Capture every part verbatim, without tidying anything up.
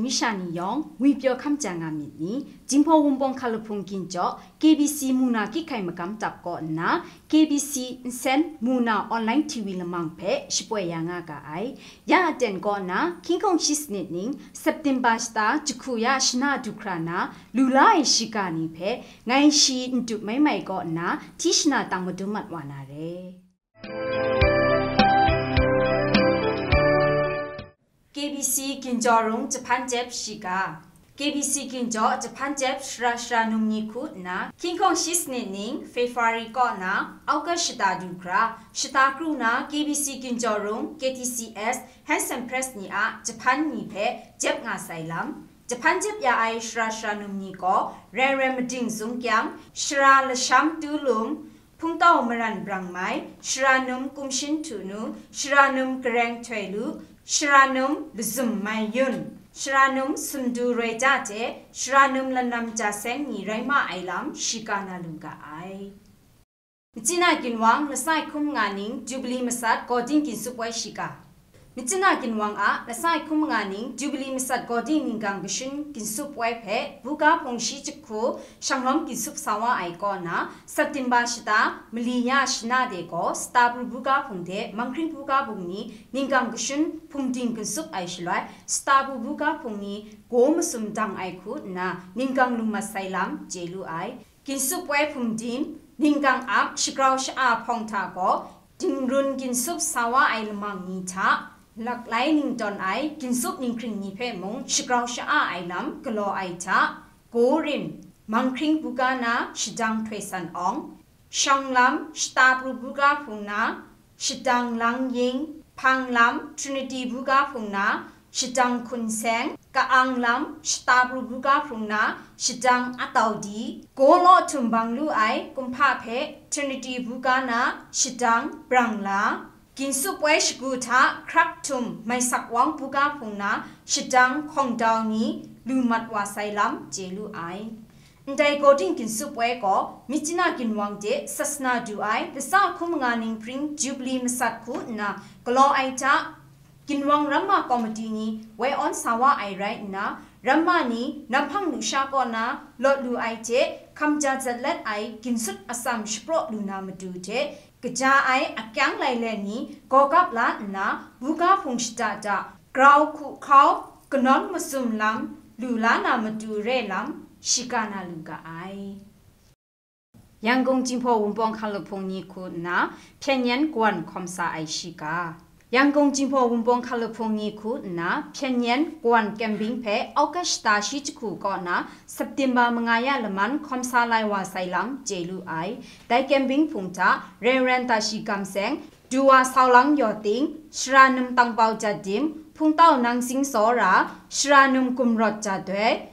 Misha ni yawng, ngwi pyaw hkam ja nga myit ni, Jinghpaw Wunpawng Hkalahpung ginjaw, K B C muna kyi hkai magam tap kaw nna, K B C nsen muna online T V lamang hpe shapoi ya nga ga ai. Ya aten kaw nna, hkying hkawng shi sanit ning, September shata jahku ya shana du hkra na, lu la ai shiga ni hpe, ngai shi n tup mai mai kaw nna, hti shana tang madun mat wa na re. K B C ginjaw rung jahpan jep shiga. K B C ginjaw jahpan jep shara shara num ni hku nna, hkying hkawng shi sanit ning February kaw na, August shata du hkra, shata kru na K B C ginjaw rung K T C S, Hansen Press ni a jahpan ni hpe jep nga sai lam. Jahpan jep ya ai shara shara num ni gaw, Rai Rai Mading Zung Kyang, Shara Lasham Tu Lum, Hpungtau Maran Brang Mai, Shara Num Kumshin Htu Nu, Shara Num Gareng Htoi Lu, Shara Num Lazum Mai Yun, Shara Num Sumdu Roi Ja Hte, Shara Num Lanam Ja Seng ni rai ma ai lam shiga na lu ga ai. Machyin a ginwang, Lasai hkum nga ning Jubilee masat Gawding Ginsup Woi shiga. Machyin a ginwang a Lasai hkum nga ning Jubilee masat Gawding ninggang kashun ginsup woi hpe buga hpung shi jahku shanglawm ginsup sa wa ai kaw na, September shata mali ya shana de gaw Stabru buga hpung hte Manghkring buga hpung ni ninggang kashun hpungding ginsup ai shaloi, Stabru buga hpung ni gaw masum dang ai hku nna ninggang lu mat sai lam chye lu ai. Ginsup woi hpungding, ninggang ap shagrau sha-a hpawng hta gaw, dingrun ginsup sa wa ai lamang ni hta, laklai ningtawn ai ginsup ninghkring ni hpe mung shagrau sha-a ai lam galaw ai hta, Gorim, Manghkring buga na shadang Htoi San Awng, Shawng lam Shata Pru buga hpung na, shadang Lang Ying, Hpang lam Trinity buga hpung na, shadang Hkun Seng, ka-ang lam Shata Pru buga hpung na, shadang Atau Di, gaw law htum bang lu ai kumhpa hpe Trinity buga na, shadang Brang La, ginsup woi shagu hta hkrak htum Maisak Wang buga hpung na, shadang Hkawng Dau ni lu mat wa sai lam chye lu ai. Ndai Gawding Ginsup Woi gaw, Myitkyina ginwang de sasana du ai, lasa hku manga ning pring Jubilee masat hku nna galaw ai hta, ginwang ramma komiti ni woi awn sa wa ai rai nna, ramma ni namhpang lusha kaw na lawt lu ai hte, hkamja zatlet ai ginsut atsam shapraw lu na matu hte, kaja ai akyang lailen ni gawgap la nna, buga hpung shada da, grau hku hkau, kanawn masum lam lu la na matu re lam, shiga na lu ga ai. Yangkung Jinghpaw Wunpawng Hkalahpung ni hku nna hpyen yen kawan hkawm sa ai shiga. Yangkung Jinghpaw Wunpawng Hkalahpung ni hku nna hpyen yen kawan camping hpe August shata shi jahku kaw na September manga ya laman hkawm sa lai wa sai lam chye lu ai. Dai camping hpung hta Reverend Tashi Gam Seng, Duwa Saulang Yaw Ting, Shara Num Tangpau Jat Dim, Hpungtau Nang Sing Sawra, Shara Num Gumrawt Ja Doi,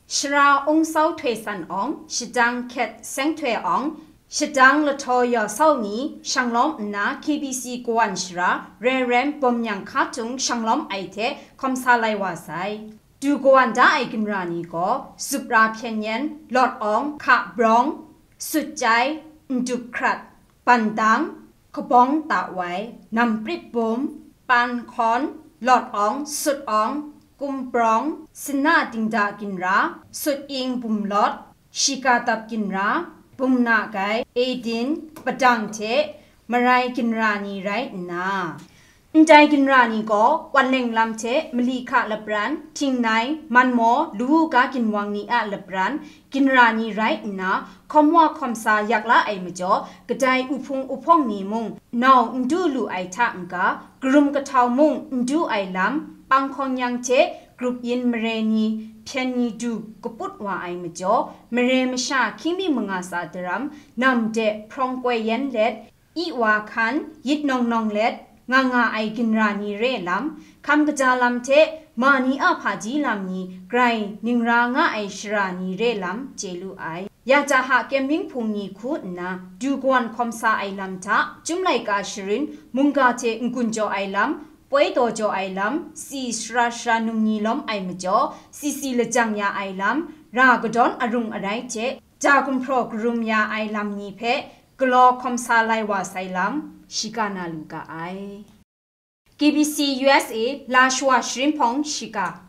Shara Ungsau Htoi San Awng, shadang Hkyet Seng Htoi Awng, shadang Lahtaw Yaw Sau ni shanglawm nna K B C kawan shara Reverend Bawm Nyang Hka Htung shanglawm ai hte hkawm sa lai wa sai. Du kawan da ai ginra ni gaw, Supra Hpyen Yen, Lawt Awng, Hka Brawng, Sut Chyai, Ndup Hkrat, Ban Dang, Kabawng Ta Wai, Nam Prit Bum, Pan Hkawn, Lawt Awng, Sut Awng, Kum Prawng, Sina Dingda Ginra, Sut Ing Bum Lawt, Shiga Dap Ginra, Bum Na Gai, Edin, Padang hte Marai Ginra ni rai nna, ndai ginra ni gaw Wanleng lam hte Mali Hka Lapran, Htingnai, Manmaw, Lu Ga ginwang ni a lapran, ginra ni rai nna, hkawm wa hkawm sa yak la ai majaw, kadai uhpung uhpawng ni mung nau n du lu ai hta n-ga, karum kahtau mung n du ai lam, panghkawng yang hte grup yin mare ni, hpyen ni du kaput wa ai majaw, mare masha hkying mi manga tsa daram, nam de hprawng koi yen let, i wa hkan, yit nawng nawng let, nga nga ai ginra ni re lam, hkam kaja lam hte ma ni a hpaji lam ni grai ningra nga ai shara ni re lam chye lu ai. Ya ja ha kemming hpung ni hku nna du kawan hkawm sa ai lam hta, Chyum laika sharin, mungga hte n-gun jaw ai lam, poi daw jaw ai lam, si shara shara num ni lawm ai majaw, si si lajang ya ai lam, ra kadawn arung arai hte, ja gumhpraw karum ya ai lam ni hpe, galaw hkawm sa lai wa sai lam, shiga na lu ga ai. K B C U S A la shawa sharin hpawng shiga.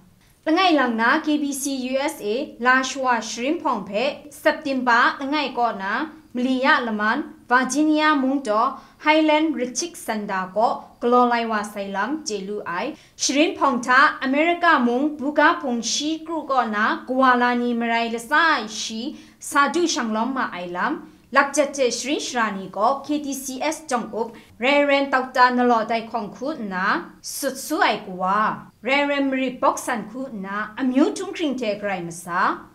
Langai lang na K B C U S A la shawa sharin hpawng hpe September langai kaw na mali ya laman Virginia mung taw Highland Retreat Center kaw galaw lai wa sai lam chye lu ai. Sharin hpawng hta America mung buga hpung shi kru kaw na kawa la ni marai latsa ai shi sa du shanglawm ma ai lam, lakjat hte sharin shara ni gaw K T C S jawng up Rev. Doctor Nalaw Dai Hkawng hku nna sut su ai kawa, Rev. Marit Bawk San hku nna amyu htunghkring hte garai masa,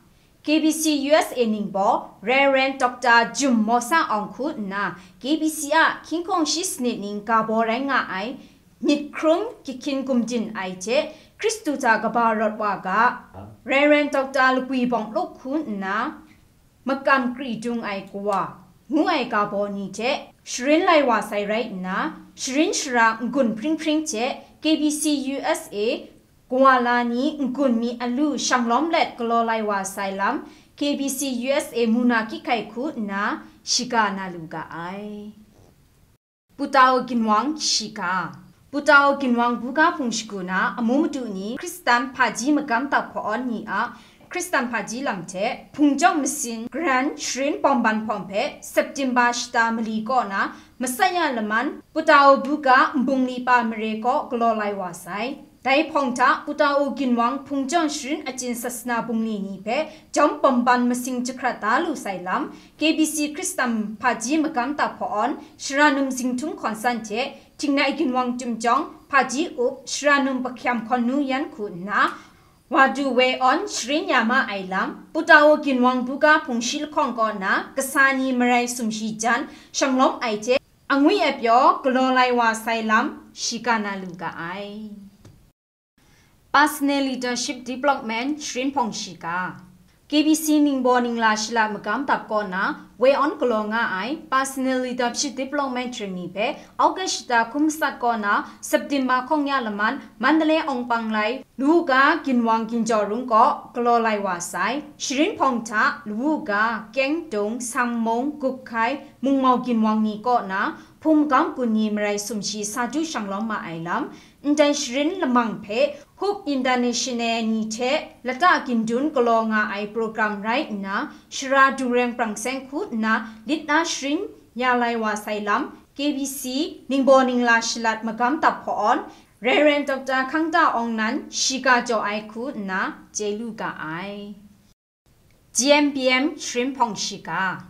K B C U S A ningbaw Rev. Doctor Jum Maw Sa Awng hku nna K B C a hkying hkawng shi sanit ning ga baw rai nga ai myit hkrum kahkyin gumdin ai hte Hkristu hta kaba rawt wa ga, Rev. Doctor Lakwi Bawng Luk hku nna makam kri dung ai kawa, ngu ai ga baw ni hte sharin lai wa sai rai nna, sharin shara n-gun hpring hpring hte K B C U S A kawa la ni n-gun mi alu shanglawm let galaw lai wa sai lam K B C U S A muna kyit hkai hku nna shiga na lu ga ai. Putau Ginwang shiga. Putau Ginwang buga hpung shagu na amu madu ni Hkristan hpaji magam tap hpawn ni a Hkristan hpaji lam hte hpung jawng masin garan sharin bawmban hpawng hpe September shata mali kaw na masat ya laman Putau buga nbungli pa mare kaw galaw lai wa sai. Dai hpawng hta Putau Ginwang hpung jawng sharin achyin sasana bungli ni hpe jawm bawmban masing jahkrat da lu sai lam, K B C Hkristan hpaji magam tap hpawn, Sharanum Zinghtun Hkawnsan hte Htingnai Ginwang Chyum Jawng hpaji up Sharanum Bahkyam Hkawn Nu Yan hku nna, Wadu Wai Awn sharin ya ma ai lam, Putau Ginwang buga hpung shi lahkawng kaw na kasa ni marai sumshi jan shanglawm ai hte, angwi apyaw galaw lai wa sai lam, shiga na lu ga ai. Personal Leadership Development sharin hpawng shiga. K B C ningbaw ningla shalat magam tap kaw na wai awn galaw nga ai Personal Leadership Development Training hpe August shata hkun matsat kaw na September hkawng ya laman Mandalay Awng Panglai Lawuga Ginwang Ginjaw Rung kaw galaw lai wa sai. Sharin hpawng hta Lawuga, Kyengtung, Sangmung, Gukhai, Mungmau Ginwang ni kaw na hpung magam gun ni marai sumshi sa du shanglawm ma ai lam, ndai sharin lamang hpe Hope International ni hte lata gindun galaw nga ai program rai nna, shara Dureng Prang Seng hku nna lit na sharin ya lai wa sai lam, K B C ningbaw ningla shalat magam tap hpawn, Rev. Doctor Hkangta Awng nan shiga jaw ai hku nna chye lu ga ai. G M B M sharin hpawng shiga.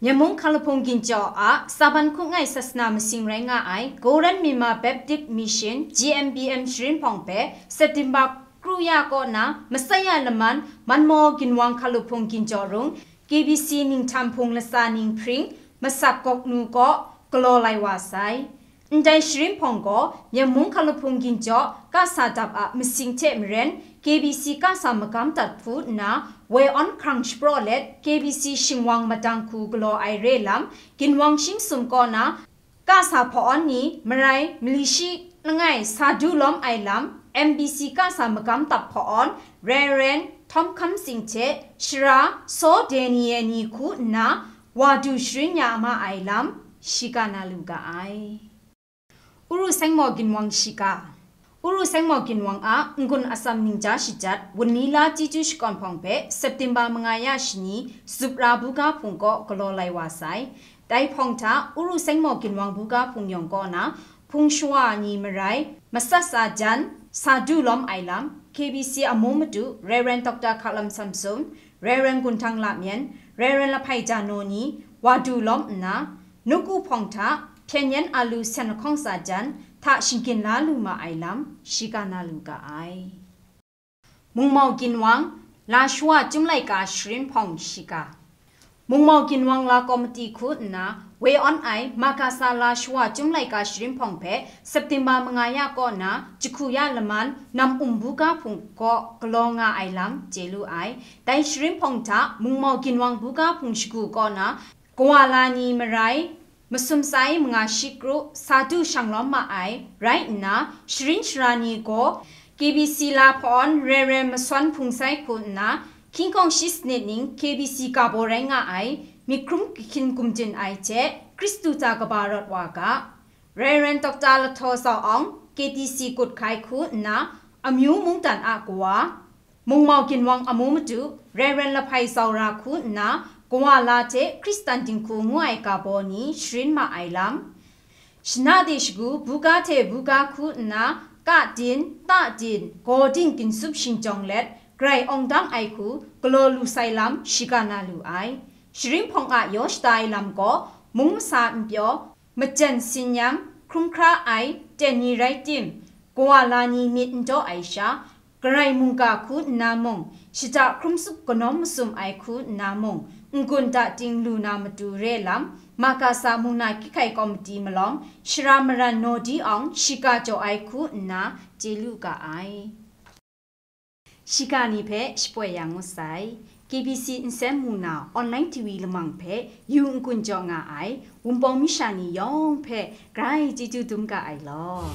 Myen mung hkaluhpung ginchyaw a Saban hkunggai sasana masing rai nga ai Golden Myanmar Baptist Mission G M B M sharin hpawng hpe September kru ya kaw na masat ya laman Manmaw Ginwang hkaluhpung ginchyaw rung K B C Ningtan Hpung latsa ning hpring Masak Gawk Nu kaw galaw lai wa sai. Ndai sharin hpawng gaw, Myen mung hkaluhpung ginchyaw kasa dap a masing hte maren, K B C kasa magam dat hku nna, woi awn hkrang shapraw let, K B C shingwang madang hku galaw ai re lam, ginwang shing sum kaw na, kasa hpa-awn ni, marai, mali shi langai sa du lawm ai lam, M B C kasa magam dat hpa-awn, Rev. Htom Hkam Tsing hte, Shara Saw Daniel ni hku nna, wa du sharin ya ma ai lam, shiga na lu ga ai. Uru Sengmaw Ginwang shiga. Uru Sengmaw Ginwang a n-gun atsam ningja shajat, wunli la chyeju shakawn hpawng hpe September manga ya shani, Zupra buga hpung kaw galaw lai wa sai. Dai hpawng hta, Uru Sengmaw Ginwang buga hpung yawng kaw na, hpung shawa ni marai, masat sa jan, sa du lawm ai lam, K B C amu madu, Rev. Doctor Hkalam Samson, Rev. Gunhtang Lamyen, Rev. Lahpai Jano ni wa du lawm nna, Nawku hpawng hta hpyen yen alu sen lahkawng tsa jan hta shinggyim la lu ma ai lam, shiga na lu ga ai. Mungmau Ginwang, Lashawa Chyum Laika Sharin Hpawng Shiga. Mungmau Ginwang La Komiti hku nna, woi awn ai Makasa Lashawa Chyum Laika Sharin Hpawng hpe September manga ya kaw na, jahku ya laman, Nam Um buga hpung kaw galaw nga ai lam, chye lu ai. Dai sharin hpawng hta, Mungmau Ginwang buga hpung shagu kaw na, kawa la ni marai, masum sai manga shi kru, sa du shang lawm ma ai, rai nna, sharin shara ni gaw, K B C la hpa-awn Rev. Masawn Hpung Sai hku nna, hkying hkawng shi sanit ning K B C ga baw rai nga ai, myit hkrum kahkyin gumdin ai hte, Hkristu hta kaba rawt wa ga, Rev. Doctor Lahtaw Zau Awng, K T C Kutkai hku nna, amyu mungdan a kawa, Mungmau ginwang amu matu, Rev. Lahpai Zaura hku nna, Kawa La hte Hkristan Dinghku ngu ai ga baw ni sharin ma ai lam, shana de shagu, buga hte buga hku nna, ka din, ta din, gaw din ginsup shingjawng let, Karai awng dang ai hku galaw lu sai lam shiga na lu ai. Sharin hpawng a yaw shada ai lam gaw, mung masa npyaw, majan sinyam, hkrum hkra ai ten ni rai tim, Kawa La ni myit n daw ai sha, Karai mungga hku nna mung, shada hkrum sup kanawm masum ai hku nna mung, n-gun da ting lu na matu re lam, Makasa mung na hkying hkai kawmiti malawng, Shara Maran Naw Di Awng, shiga jaw ai hku nna chye lu ga ai. Shiga ni hpe shapoi ya ngut sai. K B C Nsen Muna Online T V lamang hpe yu n-gun jaw nga ai Wunpawng masha ni yawng hpe grai chyeju dum ga ai law.